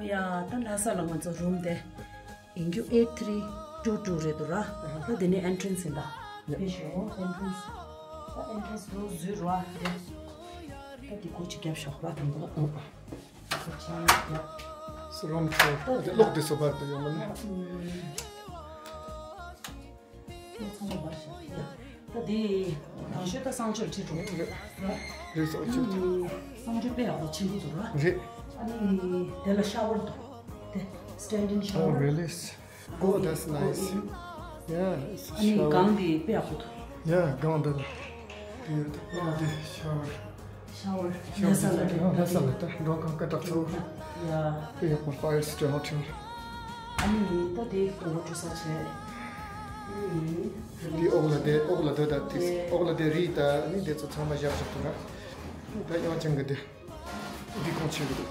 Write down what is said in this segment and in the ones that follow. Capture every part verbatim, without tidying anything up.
ཡ། ད་ལྷ་ས་ལ་ང་ཚོ་རུམ་དེ་ཡིན་རྒྱུ་ཨེ་ཊི་ཐི་རི་ཊུ་ཊུ་རེད་འདུག་ར། ད་དེ་ནས་ཨེན་ཊི་རན་སི་ཡིན་ད། ཡ། ཕེབས་ཤོག་ཨེན་ཊི་རན་སི། ད་ཨེན་ཊི་རན་སི་དུ་བཟོས་ར་དེ། ད་དེ་སྒོ་ཅིག་བརྒྱབ་ཤོག་ར་དེ་འདུག་སོ་རུམ་ཊུར་ལོག་དེ་སོ་བར་དུ་ཡོང་མིན། ད་དེ་དང་ཤོས་ད་གསང་སྤྱོད་ཁྲིད་འགྲོ། རེད་སོ་ཅིག་གསང་སྤྱོད་དཔེ་ཡག་པོ་ཆེན་པོ་འདུག་ར། རེད། ཨ་ནི་དེ་ལ་ཤ་ཝར་འདུག་དེ་སི་ཊེན་ཌིང་ཤ་ཝར། Oh, really? Oh, that's nice. Yeah, it's a ཨ་ནི་shower. སྒང་དེ་དཔེ་ཡག་པོ་འདུག Yeah, སྒང་དེ་ལ། དེ་ཡོད་དེ། ཨ་དེ་ཤ་ཝར། ཤ་ཝར། ཤ་ཝར་ལྷ་ས་ལ་རེད། ལྷ་ས་ལ་ད་མགྲོན་ཁང་སྐད་གྲགས་ཆེ་བོ། ཡ། དཔེ་ཡག་པོ། Five Star Hotel. ཨ་ནི་ད་དེ་སྟོང་པ་འགྲོ་ས་བྱས། དེ་འོག་ལ་དེ་འོག་ལ་དེ་ད་དེ་འོག་ལ་དེ་རི་ད་ནི་དེ་ཚོ་ཚང་མ་བཞག་བཞག་འདུག་ར། ད་དབྱངས་ཅན་གྱི་དེ་འདི་ཁོང་ཆེན་གྱི་འདུག་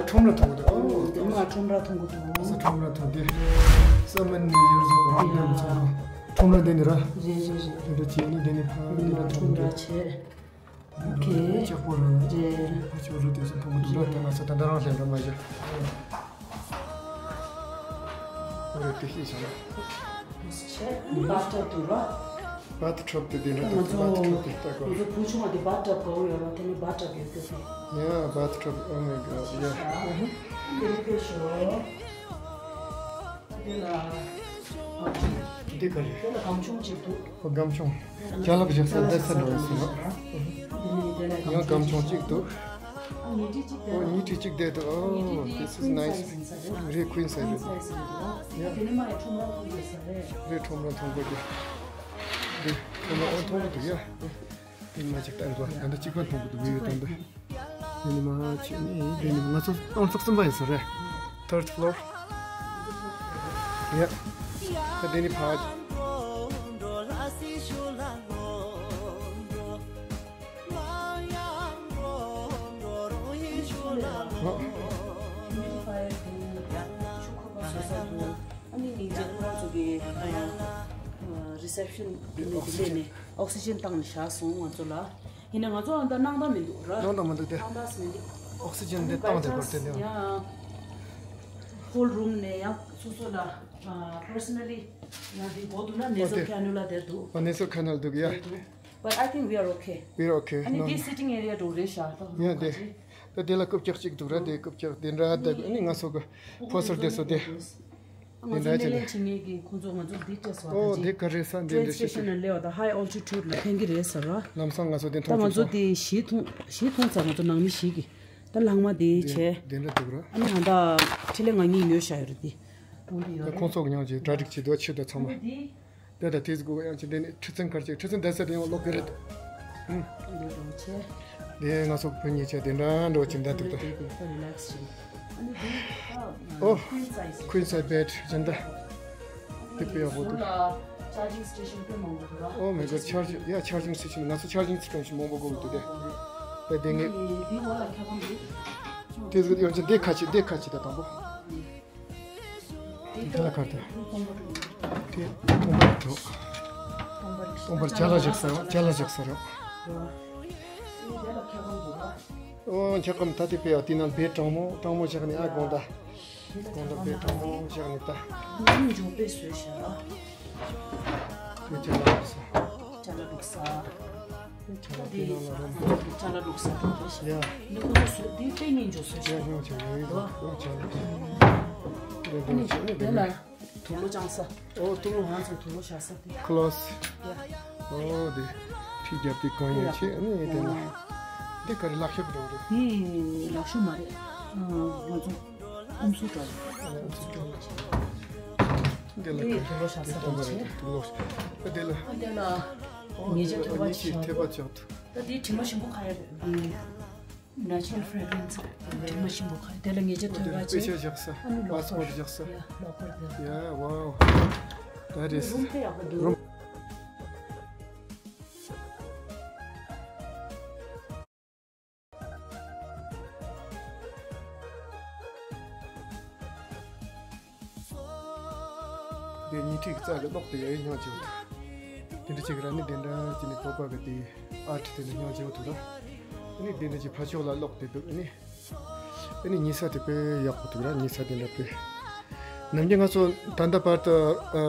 ཁྲོམ་ར་མཐོང་གི་འདུག་ཨོ། དེ་མ་ཁྲོམ་ར་མཐོང་གི་འདུག་ས་ཁྲོམ་ར་མཐོང་དེ། ས་མན་ནི་ཡུལ་ཟོག་རང་འདོད་ཚོགས་ཁྲོམ་ར་འདི་ནི་ར། རེད་རེད་རེད། དེ་འདྲ་བྱས་ནི་འདི་ནི་ཕ་འདི་འདྲ་མཐོང་གི་འདུག་ཁྲོམ་ར་བྱས། ཨོ་ཁེ། ལྕགས་པོ་ར། རེད། ཕ་ཆོས་རུ་དེ་ཚོ་མཐོང་གི་འདུག་ར། དེ་ང་ཚོ་ད་ལྟ་རང་སླེབས་ར་མ་བཞག་ཨོ་རེད། དེ་ཤེས་བྱུང་། བྷ་ཐི་ཊབ་འདུག་ར། བྷ་ཐི་ཊབ་དེ་དེ་འདྲ་ང་འདུག་ཚོ་བྷ་ཐི་ཊབ་དེ་ལྟ་དགོས། ང་ཚོ་བུ་ཆུང་བ་དེ་བྷ་ཐི་ཊབ་དགའ་བོ་ཡོད་ར། དེ་ནི་བྷ་ཐི་ཊབ་ཡོད་དགོས་ཟེར། Yeah, bathtub. Oh my God, yeah. དེ་ནི་ཕེབས་ཤོག་དེ་ལ་འདི་ག་རེད། དེ་ལ་སྒམ་ཆུང་གཅིག་འདུག་ཨོ་སྒམ་ཆུང་། ཅ་ལག་བཞག་ས་བསྡད་ས་འདྲ་བ་ཟེར་ན། ཡང་སྒམ་ཆུང་གཅིག་འདུག་ཨོ་ཉི་ཁྲི་གཅིག་བསྡད་འདུག་ཨོ་this is nice. རེད། ཀུན་སའི་རེད། རེད། ཁྲོམ་ར་མཐོང་གི་འདུག་རེད། ཁྲོམ་ར་ཨོ་མཐོང་གི་འདུག་ཡ། དེ་མ་ཅིག་ལྟ་འགྲོ། ད་ལྟ་གཅིག་པ་མཐོང་གི་འདུག་ཡོད་ད་འདི། དེ་ནི་མ་ཅིག་ནི་དེ་ནི་ང་ཚོ་སྟོང་ཕྲག་གསུམ་པ་ཡིན་ས་རེད། Third floor. Yeah. ད་དེ་ནི་ཕ། ཨ་ནི་ཉིན་རྒྱབ་ཁོ་རང་ཚོ་གི་རི་སེབ་ཤན་དེ་ནས་དེ་ལས་ནས་ཨོག་སི་ཇན་བཏང་ནས་བཞག་སོང་ང་ཚོ་ལ། ཡིན་ན་ང་ཚོ་ཨ་མདའ་སྣང་དག་མི་འདུག་ར། སྣང་དག་མི་འདུག་སྟེ། སྣང་དག་མི་འདུག་ཨོག་སི་ཇན་འདི་བཏང་བསྡད་པར་བརྟེན་ནས། ཡང་ཧོལ་རུམ་ནས་ཡང་སོ་སོ་ལ་པར་སོ་ནལ་ལི་ཡང་དེ་དགོས་འདུག་ན་ནེ་ཟལ་ཁེ་ནུ་ལ་དེ་འདུག་ཨ་ནེ་ཟལ་ཁེ་ནུ་ལ་འདུག་ཡ། དེ་འདུག But I think we are okay. We are okay. ཨ་ནི་དེ་སི་ཊིང་ཨེ་རི་ཡ་འདྲ་རེད་ཤག་ད་ཡ་དེ། ད་དེ་ལ་རྐུབ་བཀྱག་གཅིག་འདུག་ར། དེ་རྐུབ་བཀྱག་དེ་འདྲ་ད་ཨ་ནི་ང་ཚོ་གི་ཕོ་སར་དེ་ཚོ་དེ། ང་ཚོ་སྣེ་ལེན་བྱེད་མཁན་གྱི་ཁོང་ཚོ་ང་ཚོ་འདི་སྤྲད་སོང་། ཨོ་དེ་ག་རེ་ས་འདི་ཊེན་འདྲ་སི་ཊེ་ཤན་ལ་སླེབས་པ་དང་ཧའི་ཨོལ་ཊི་ཊུཌ་ལ་ཕན་གྱི་རེད་ཟེར་ར། ལམ་སང་ང་ཚོ་དེ་ད་མཐོང་ང་ཚོ་ཐུབ་སོང་། དེ་གཞི་མཐོང་གཞི་མཐོང་ཚར། ང་ཚོ་ནང་མི་ཞིག་གིས་ད་ལྷག་མ་དེ་བྱས། དེ་འདྲ་འདུག་ར། ཨ་ནི་ད་ལྟ་ཕྲིན་ལས་ང་གཉིས་ཉོས་བཞག་ཡོད་རེད་དེ། གྲོང་དེ་ཡོད་རེད། ཁོང་ཚོ་གི་མཉམ་གྱི་གྲ་སྒྲིག་བྱེད་དུ་ཆུ་དང་ཚང་མ། ཨ་ནི་དེ། དེ་ལ་དེ་ཟིག་གོ་ཡང་ཅི་འདི་ནི་ཁྲི་ཚན་ཁར་ཅིག་ཁྲི་ཚན་བསྡད་ས་དེ་ཡང་ལོག་གི་རེད། ཨུམ། འདི་འདྲ་བྱས། དེ་ང་ཚོ་བུ་གཉིས་བྱས་དེ་འདྲ་འགྲོ་ཅིག་འདྲ་འདུག་ད། དེ་དེ་ད་རི་ལེག་སི་བྱས། ཨ་ནི་འདི་ཨོ། ཀུན་སའི་ཛི། ཀུན་སའི་ཛི་བེད་ཅན་ད། དེ་དཔེ་ཡག་པོ་འདུག་ཟུར་ལ་ཆར་ཇིང་སི་ཊེ་ཤན་དཔེ་མང་པོ་འདུག་ར། Oh my God, charge, yeah, charging station. ང་ཚོ་ཆར་ཇིང་སི་ཊེ་ཤན་མང་པོ་དགོས་འདུག་དེ། དཔེ་དེ་ངས། ཨ་ནི་འདི་འོག་ལ་ཁྱབ་ཁོངས་འདུག་དེ་ཟིག་ཡང་ཅི་འདི་ཁ་ཅིག་འདི་ཁ་ཅིག་ད་དང་པོ། དེ་ལ་ཁར་དེ། དེ་སྟོང་པར་འགྲོ། སྟོང་པར་ཅ་ལག་བཞག་ས་རེད། ཅ་ལག་བཞག་ས་རེད། ཨོ་འཁྱག་སྒམ་ད་དེ་དཔེ་ཡག་དེ་ནང་བེད་གྲང་མོ་གྲང་མོ་བཞག་ནས་ཨ་དགོང་དག་དགོང་དག་བེད་གྲང་མོ་བཞག་ནས་ད། ཉིན་འཇོག་པའི་བཟོས་བཞག་དེ་ཅ་ལག་བཞག་ས། ཅ་ལག་བླུགས་ས། ཅ་ལག་དེ་ནང་ལ་རུམ། ཅ་ལག་བླུགས་ས་དེ་རེད་ཤག་ཡ། འདི་ཁོ་ཚོ་བཟོས་དེ་དཔེ་སྙིང་རྗེ་བཟོས་ཤག་ཡ་ཡོང་ཆ་ཡོད་ཡོད་ཡོང་ཆ་ཡོད། ཨ་ནི་དེ་ལ་དུག་ལོག་བཅང་ས། ཨོ་དུག་ལོག་ང་ཚོ་དུག་ལོག་བཞག་ས་དེ། ཁ་ལོ་སི། ཡ། ཨོ་དེ་ཁྲི་རྒྱབ་དེ་གང་ཡོད་ཆེ་ཨ་ནི་དེ་ལ། དེ་ག་རེ་ལག་ཤེས་པོ་རེད། དེ་ལག་ཤེས་མ་རེད། ང་ཚོ། ཨམ་སྲུ་འདྲ་བོ། འདི་ལ་འདི་དུག་ལོག་བཞག་ས་དང་བྱས། དུག་ལོག་འདི་ལ། འདི་ལ་ཉེས་ཆད་ཐོལ་པ་ཉེས་ཆད་ཆགས་ཐོལ་པ་འདུག་ཆགས་འདུག་ད་འདི་དྲི་མ་ཞིམ་པོ་ཁ་ཡ་རེད། Natural fragrance དྲི་མ་ཞིམ་པོ་ཁ་ཡ། དེ་ལ་ཉེས་ཆད་ཐོལ་པ་དཔེ་ཆ་བཞག་ས། ཨ་ནི་ལོ་པཱ་སི་པོར་ཊི་བཞག་ས། ཡ་ལོ་ཀར་དེ། ཡ་ཝའོ། That is རུམ་དཔེ་ཡག་པོ་འདུག་རུམ། ཉིན་ཁྲིག་རྩ་གི་གློག་དེ་ཡ་ཡི་སྙིང་རྗེ་བོ་འདུག་དེ་འདྲ་ཅིག་ར་ནི་དེ་འདྲ་ཅིག་ནི་བོད་པ་གི་དེ་ཨར་ཊི་དེ་ནི་སྙིང་རྗེ་བོ་འདུག་ར། ཨ་ནི་དེ་འདྲ་ཅིག་ཕར་ཕྱོགས་ལ་གློག་དེ་འདུག་ཨ་ནི། ཨ་ནི་ཉལ་ས་དེ་དཔེ་ཡག་པོ་འདུག་ར། ཉལ་ས་དེ་འདྲ་དཔེ། ནམ་རྒྱུན་ང་ཚོ་ད་ལྟ་བར་དུ་ཨ་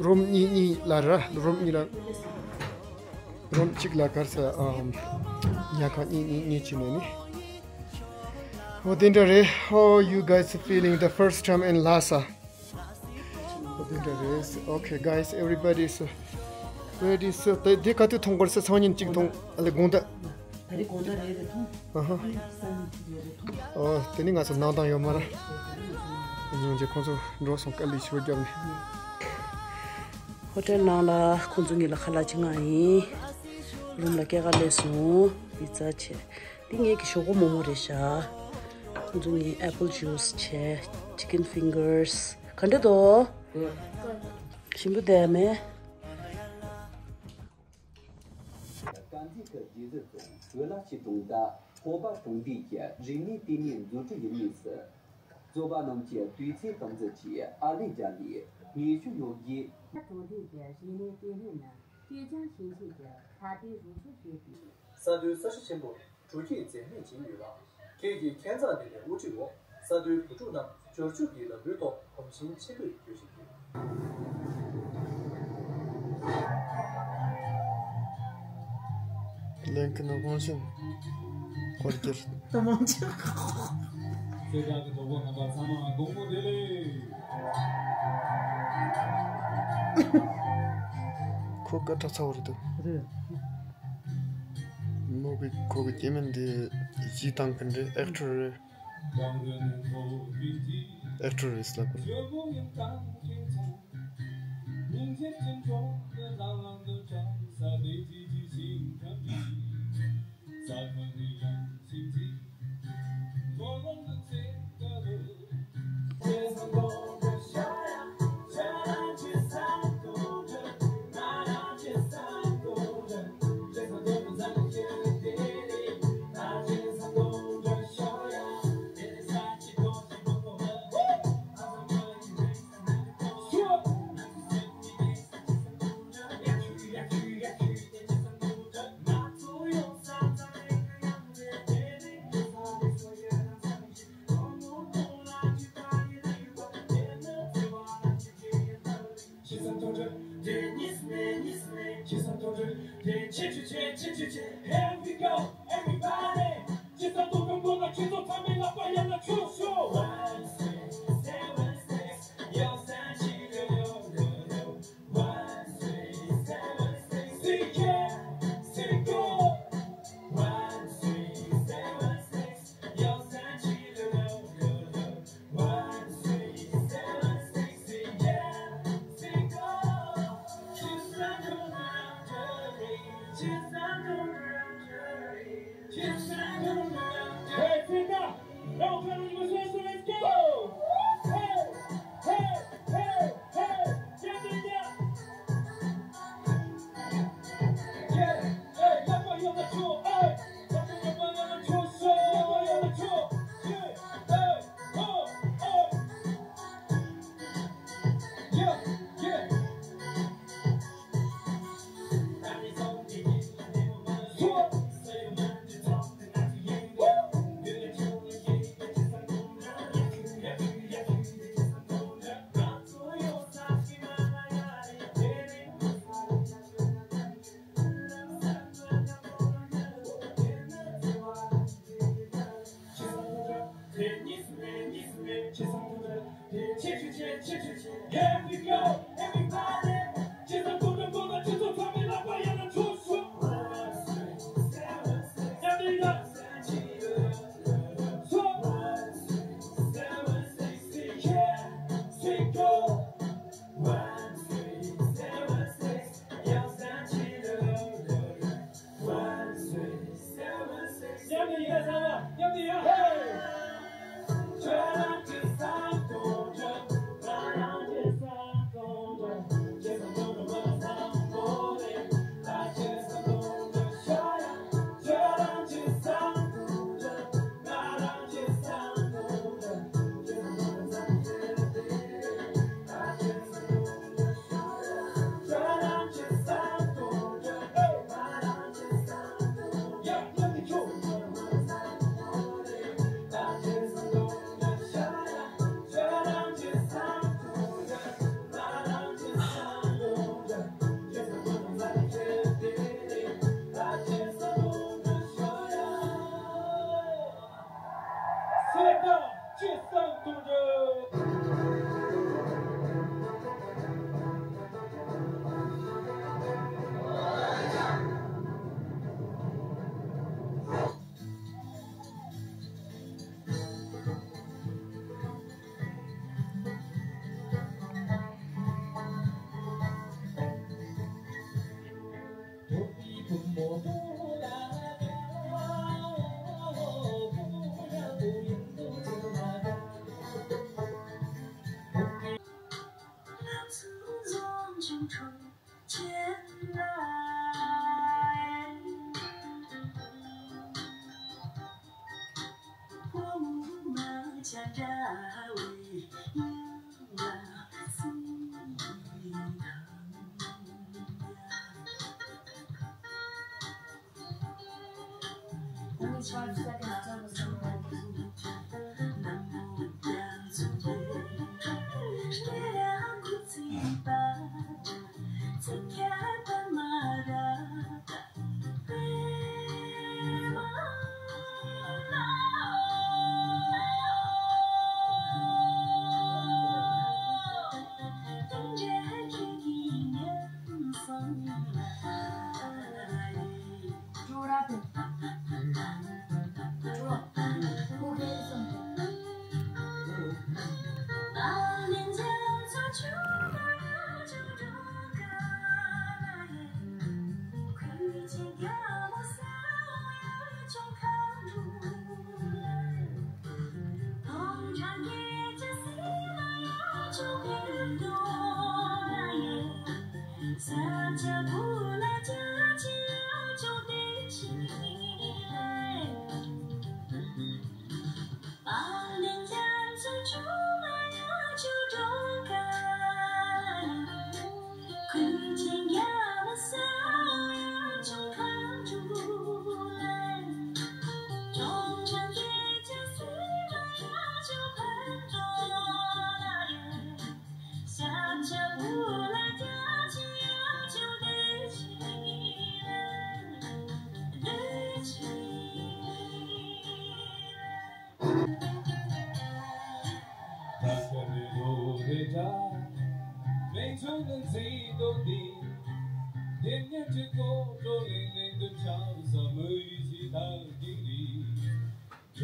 རུམ་གཉིས་གཉིས་ལ་ར། རུམ་གཉིས་ལ། རུམ་གཅིག་ལ་གར་ས་ཨམ་ཉལ་ཁང་གཉིས་གཉིས་གཉིས་བྱས་ནས་ནི། འོ་དེ་འདྲ་རེད། How you guys feeling the first time in Lhasa? འོ་དེ་འདྲ་རེད། Okay, guys, everybody is ready. So དེ་དེ་ག་དུས་མཐོང་དགོས་ས། སང་ཉིན་གཅིག་མཐོང་། ཨ་ལེ་དགོང་དག་ད་རེས་དགོང་དག་རེད་རེད་མཐོང་། ཨ་ཧ། སང་ཉིན་རེད་རེད་མཐོང་། ཨོ་དེ་ནི་ང་ཚོ་ནང་དང་ཡོད་མ་ར། ཉིན་རྗེས་ཁོང་ཚོ་འགྲོ་སོང་། དཀའ་ལས་ཞེ་པོ་བརྒྱབ་ནས། ཧོ་ཊེལ་ནང་ལ་ཁོང་ཚོ་གཉིས་ལ་ཁ་ལག་ཅིག་མངགས་ཡིན། རུམ་ལ་སྐྱེལ་ག་སླེབས་སོང་། པི་ཛ་བྱས། འདི་ངེད་ཀྱི་ཞོག་ཁོག་མོག་མོག་རེད་ཤག་ཁོང་ཚོ་གཉིས་apple juice་བྱས། Chicken fingers། ག་འདྲ་འདུག་ཞིམ་པོ་བསྡད་མེད། དཀར་མཛེས་ཀྱི་རྗེས་སུ་བཟུང་བོད་ལ་ཆེ་གྲོང་རྡལ་ཧོ་པ་གྲོང་སྡེའི་རིག་གནས་ལྟེ་གནས་འཛུགས་སྐྲུན་ཡུལ་དངོས་སུ། བཙོན་པ་རྣམས་ཀྱི་དུས་ཚོད་དམ་འཛིན་གྱིས་ཨར་ལས་སྦྱར་ནས་ཉི་ཤུ་ཡོད་རྒྱུའི། གྲོང་སྡེའི་རིག་གནས་ལྟེ་གནས་ནི་ཀེ་ཅང་ཞིང་ཆེན་གྱི་ད་ལྟའི་རོགས་སྐྱོར་ཞུས་པའི། ས་མཐོའི་ས་གཞི་ཆེན་པོར་འཕྲུལ་ཆས་འཛེམས་མེད་བྱིན་ཡོད་ལ། ཁྱེད་ཀྱི་ཁྱད་མཚར་ལྡན་པའི་དབུ་ཁྲིད་འོག་ས་མཐོའི་བུ་ཕྲུག་རྣམས་འབྱོར་ཕྱུག་གི་ལམ་བུའི་ཐོག་གོམ་ཞེང་ཆེན་པོས་སྐྱོད་བཞིན་ཡོད། ལན་ཀི་ནོ་གོང་ཞིང་སྐོར་རྒྱུར། ད་མང་ཆེ། ཁོ་སྐད་གྲགས་ཚ་བོ་རེད་འདུག་རེད། མོ་གི་ཁོ་གི་སྐྱེ་དམན་དེ་གཞས་བཏང་མཁན་རེད། ཨེག་ཊར་རེད། ཨེག་ཊར་རེད་ལབ་དགོས། Here we go, everybody.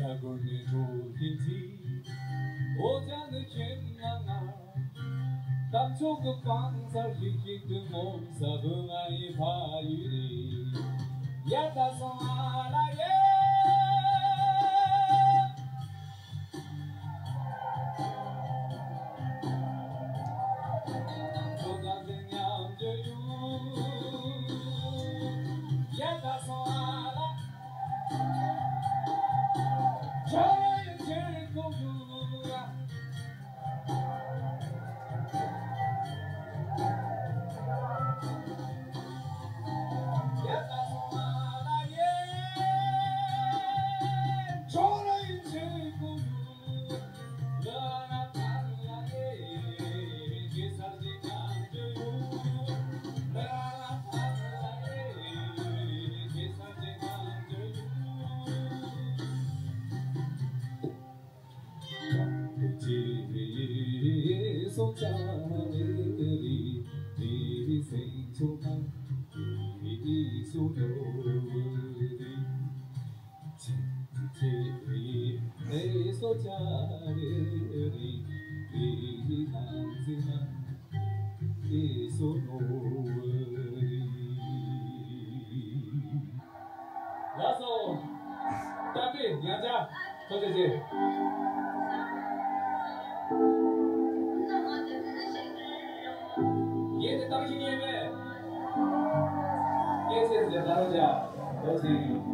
ས་གོ་ནས་འགྲོ་ཡིན་ཚེ། འོ་ཅག་ནི་ཁྱེད་ང་ང་། གཏམ་ཚོགས་ཀྱི་སྤང་ས་ཞིག་ཞིག་ཏུ་ངོམ་ས་བུ་ང་ཡི་ཕ་ཡུལ་རེད། ཡ་ད་སོང་ཨ་ལ་ཡེ། ཁྱོད་དང་ལྡན་མཉམ་དུ་ཡོད། ཡ་ད་སོང་ཨ་ལ། ཁྱོད་ཡིན་ཚེ་ཁོང་ཁྲོ་ལ། ལགས་སོ། བསྟན་པའི་ཉག་ཆ་ཐོག་ཆེ་ཆེ། ཡེ་དེ་བཏང་ཤིང་ཡེ་མེད། ཡེ་ཆེ་ཆེ་ད་རོ་ཇ་ཐོག་ཆེ།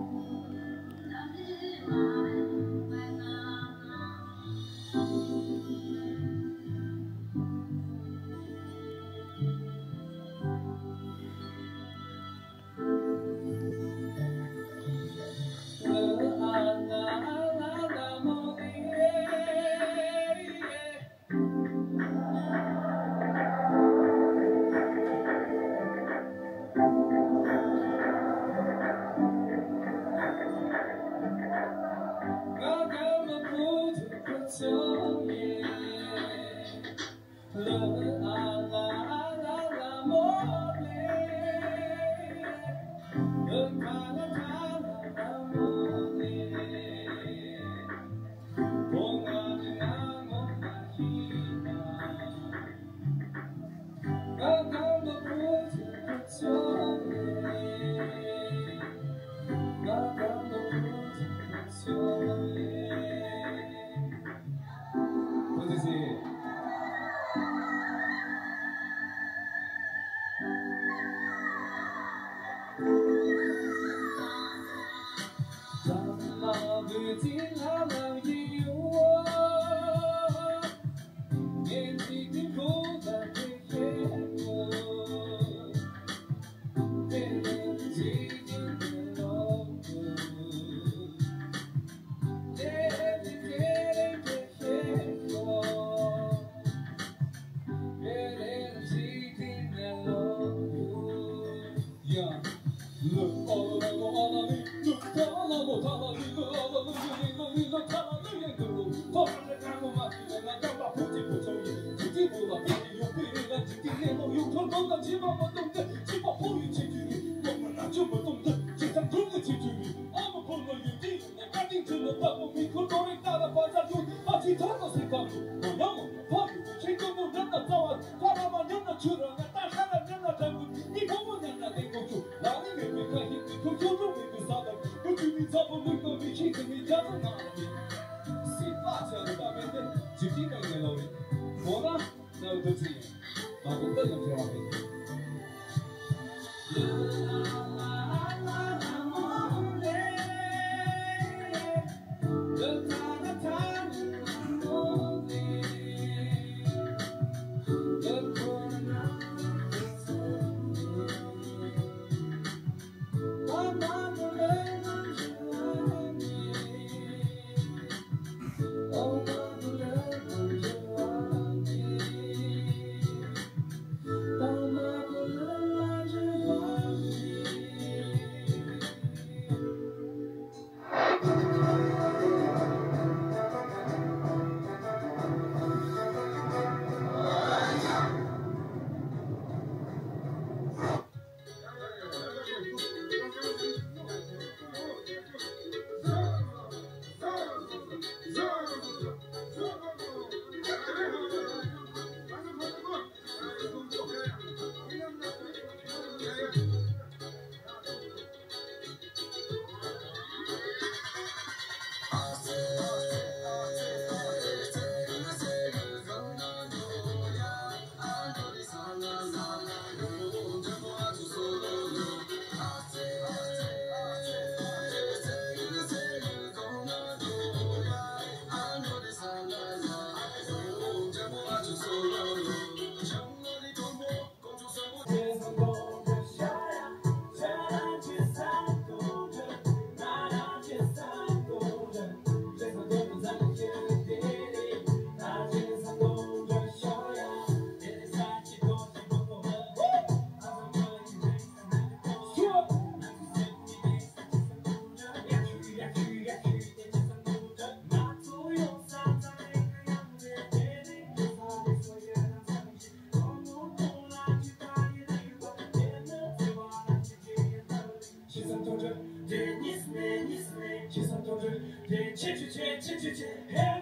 Here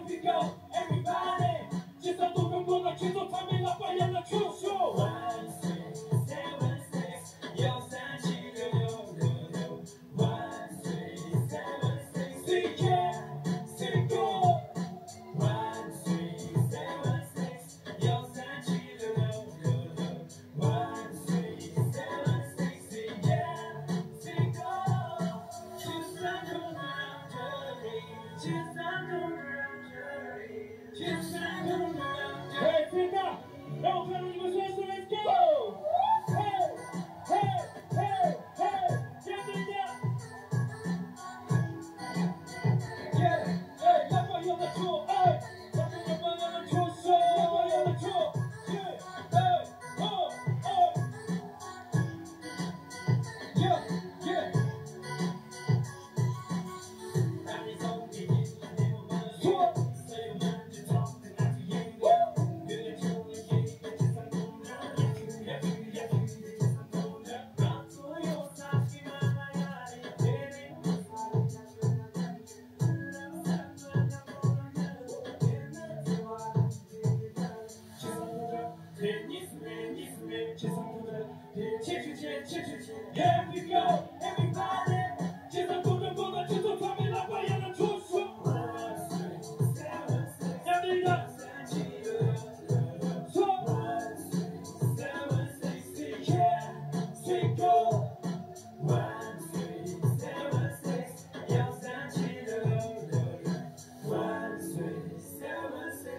we go, everybody. Just a little bit more, just a little bit more, yeah, let's go. One, six, seven, six. Yo, Sanchi, yo, yo, yo, yo. One, six, seven, six. Six, yeah, six, go. One, six, seven, six. Yo, Sanchi, yo, yo, yo, yo. One, six, seven, six, yeah, six, go. Just a little bit more, just a little bit more. Hey, Frida! Hey, hey, hey, hey, hey, get me down! Yeah, hey, clap for your control, hey! Clap for your control, hey! Clap for your control, yeah, hey, oh, oh! Yeah, yeah. Here we go, everybody. Just a little bit, just a little bit, just a little bit. Everybody. So, yeah, six, go. One, six, seven, six. One, six, seven, six.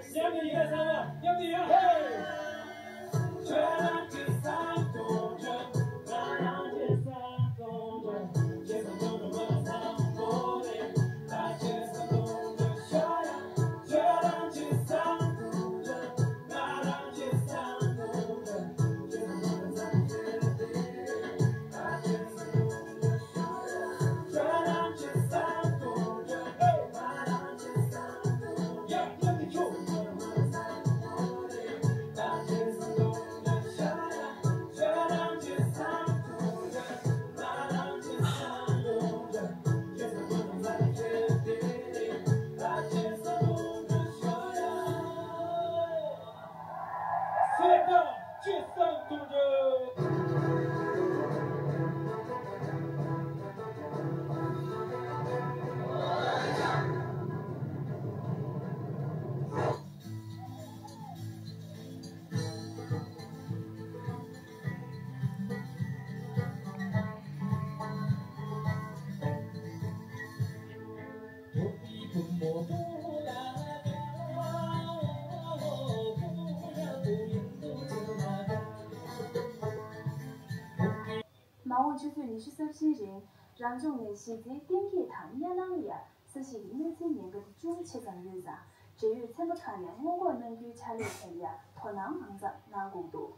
མ་འོངས་ཆུ་ཚོད་ཉི་ཤུ་རྩ་བཞིའི་རིང་རང་ལྗོངས་ནས་གཞི་རྩའི་གཏིང་སྐྱེས་དང་གཉའ་ནང་ལ་ཡ་ས་གཞི་གི་གནོད་འཚེའི་ཉེན་ཁ་དེ་ཅུང་ཆེ་ཙམ་ཡོད་ཙང་འབྲེལ་ཡོད་ཚན་པ་ཁག་ནས་སྔོན་འགོག་གནང་རྒྱུའི་ཕྱག་ལས་ཐད་ལ་ཡ་དོ་སྣང་མང་ཙམ་གནང་དགོས་འདུག་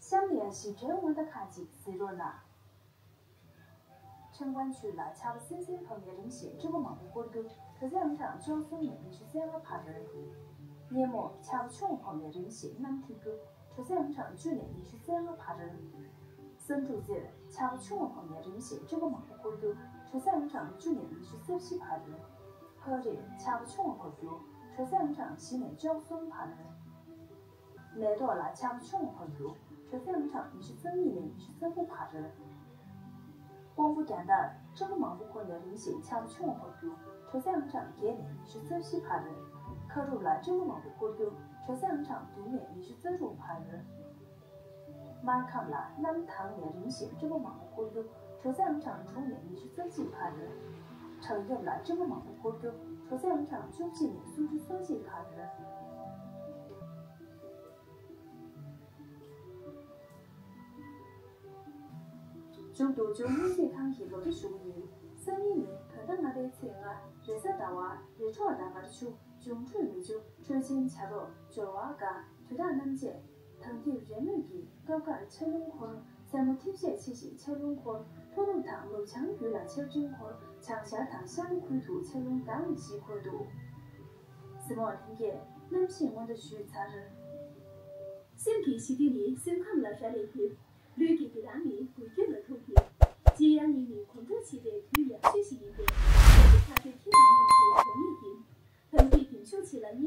གཤམ་ལ་ཡ་ཞིབ་ཕྲའི་སྔོན་བརྡ་ཁག་ཅིག་གཟིགས་རོགས་གནང་། ཁྲེང་ཀོན་ཆུས་ལ་ཆར་པ་སིམ་སིམ་བབས་ནས་རིམ་བཞིན་སྤྲོ་པོ་མང་པོ་སྐོར་རྒྱུ། དྲོད་ཚད་ཨང་གྲངས་བཅུ་གསུམ་ནས་ཉི་ཤུ་རྩ་ལྔ་བར། སྙེ་མོར་ཆར་པ་ཆུང་བ་བབས་ནས་རིམ་བཞིན་གནམ་འཐིབས་རྒྱུ། དྲོད་ཚད་ཨང་གྲངས་བཅུ་ནས་ཉི་ཤུ་རྩ་ལྔ་བར། ས་འབྲུག་རྩེར་ཆར་པ་ཆུང་བ་བབས་ནས་རིམ་བཞིན་སྤྲོ་པོ་མང་པོ་སྐོར་རྒྱུ། དྲོད་ཚད་ཨང་གྲངས་བཅུ་ནས་ཉི་ཤུ་རྩ་བཞི་བར། ལྷ་རིར་ཆར་པ་ཆུང་བ་བབས་རྒྱུ། དྲོད་ཚད་ཨང་གྲངས་བཞི་ནས་བཅུ་གསུམ་བར། མེ་ཏོག་ལ་ཆར་པ་ཆུང་བ་བབས་རྒྱུ། དྲོད་ཚད་ཨང་གྲངས་ཉི་ཤུ་རྩ་གཉིས་ནས་ཉི་ཤུ་རྩ་དགུ་བར། ཀོང་པོ་རྒྱལ་ཐར་སྤྲིན་པ་མང་པོ་འཁོར་ནས་རིམ་བཞིན་ཆར་པ་ཆུང་བ་བབས་རྒྱུ། དྲོད་ཚད་ཨང་གྲངས་བརྒྱད་ནས་ཉི་ཤུ་རྩ་བཞི་བར། ཁ་རུབ་ལ་སྤྲིན་པ་མང་པོ་འཁོར་རྒྱུ། དྲོད་ཚད་ཨང་གྲངས་བདུན་ནས་ཉི་ཤུ་རྩ་དྲུག་བར། སྨར་ཁམས་ལ་གནམ་དྭངས་ནས་རིམ་བཞིན་སྤྲིན་པ་མང་པོ་འཁོར་རྒྱུ། དྲོད་ཚད་ཨང་གྲངས་དྲུག་ནས་ཉི་ཤུ་རྩ་གཅིག་བར། བྲག་གཡབ་ལ་སྤྲིན་པ་མང་པོ་འཁོར་རྒྱུ། དྲོད་ཚད་ཨང་གྲངས་བཅུ་གཅིག་ནས་སུམ་ཅུ་སོ་གཅིག་བར། མཇུག་ཏུ་ལྗོངས་སྨན་རྩིས་ཁང་གི་ལོ་ཐོ་ཞུ་གི་ཡིན། སང་ཉིན་ནི་བོད་ཟླ་ལྔ་པའི་ཚེས་ལྔ། རེས་གཟའ་ཟླ་བ། རེས་འཁྲུག་ཟླ་སྐར་ཆུ། འབྱུང་འཕྲོད་མེ་ཆུ། འཕྲོད་ཆེན་བྱ་རོག། སྦྱོར་བ་དགའ། དུས་རྟགས་རྣམ་བཅད། དྭངས་འཐིབས་རེས་མོས་ཀྱི། སྐབས་འགར་ཆར་རླུང་འཁོར། མཚན་མོ་འཐིབས་ཤས་ཆེ་ཞིང་ཆར་རླུང་འཁོར། ལྷོ་ནུབ་དང་ནུབ་བྱང་རྒྱུད་ལ་ཆར་སྤྲིན་འཁོར། བྱང་ཤར་དང་ཤར་ལྷོ་ཁུལ་དུ་ཆར་རླུང་ལྡང་བའི་གཞི་འཁོད་འདུག་གཟིགས་མོ་ལྷན་རྒྱས་གནམ་གཤིས་སྔོན་བརྡ་ཞུས་ཚར། སེམས་ཀྱི་ཞི་བདེ་ནི་སེམས་ཁམས་ལ་རག་ལས་ཡོད། ལུས་ཀྱི་བདེ་ཐང་ནི་འགུལ་སྐྱོད་ལ་ཐུག་ཡོད། སྤྱིར་ཡང་ཉིན་ནི་གོམ་བགྲོད་བྱེད་པའི་དུས་ཡག་ཤོས་ཤིག་ཡིན་པས། ཁྱེད་ཀྱི་ཕ་ཚོས་ཁྱེད་དང་མཉམ་དུ་འགྲོ་ངེས་ཡིན། ཞིག་ལ་མི།